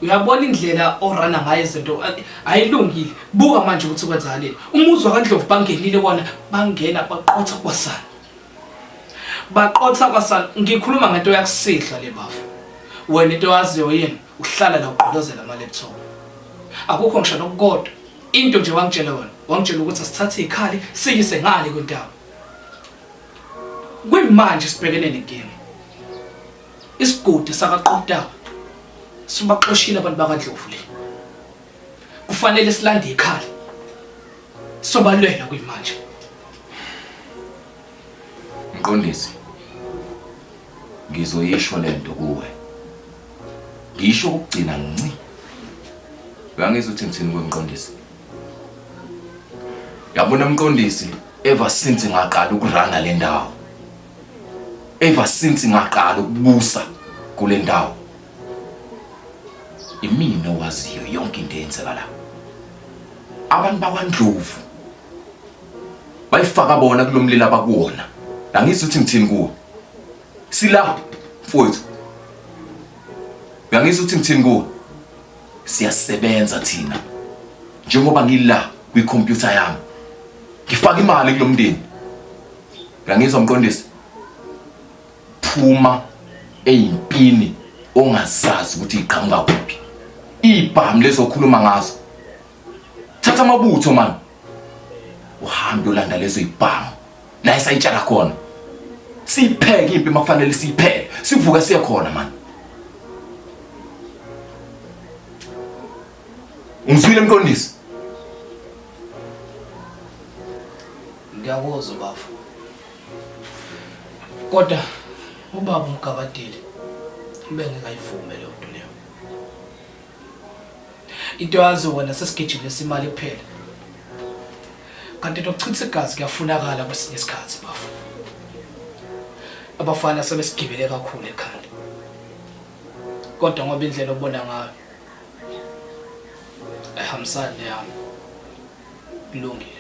Uyabona indlela orana ngayo izinto ayilungile. Buka manje ukuthi kwenzakaleni. Umuzi wakaNdlovu bangenile kona bangena baqotha kwasana. Baqotha kwasana. Ngikhuluma ngento yakusidla le bafo. Wena into owaziyo yini? Uhlala la ugqolozela ama laptop. Akukho ngisho nokukodwa. Into nje wangitshela wona, wangitshela ukuthi asithathe ikhali siyise ngale kwentaba. Kuyimanje sibhekene nenkinga. Isigodi sakaQokuntaba sibaxoshile abantu bakaNdlovu le. Kufanele silande ikhali. Sobalwela kuyimanje. Mqondisi, ngizoyisho lento kuwe. Ngisho ukugcina nci. Uyangizwa ukuthi ngithini kuwe mqondisi? Yabona mqondisi, ever since ngaqala ukurana le ndawo. Ever since ngaqala ukubusa kule ndawo. Imina owaziyo yonke into eyenzeka la. Abantu bakwaNdlovu bayifaka bona kulomlilo abakuwona. Angizwa ukuthi ngithini kuwe. Sila mfowethu. Uyangizwa ukuthi ngithini kuwe? Siyasebenza thina. Njengoba ngila kwikhompyutha yami. Ngifaka imali kulomndeni. Uyangizwa mqondisi? Phuma eyimpini ongazazi ukuthi iqhamuka kuphi. Ibhamu lezokhuluma ngazo. Thatha amabutho man. Uhambe ulanda lezo ibhamu. La esayitshala khona. Siyipheke impi makufanele siyipheke. Sivuke siye khona man. Ungizwile mqondisi? Ngiyakuzwa bafo. Kodwa ubaba uMgabadeli ubengekayivume leyo nto leyo. Into yazi wena sesigijimisa imali kuphela. Kanti nokuchitha igazi kuyafunakala kwesinye isikhathi bafo. Abafana sebesigibele kakhulu ekhanda. Kodwa ngoba indlela obona ngayo ayihambisani neyami. Kulungile.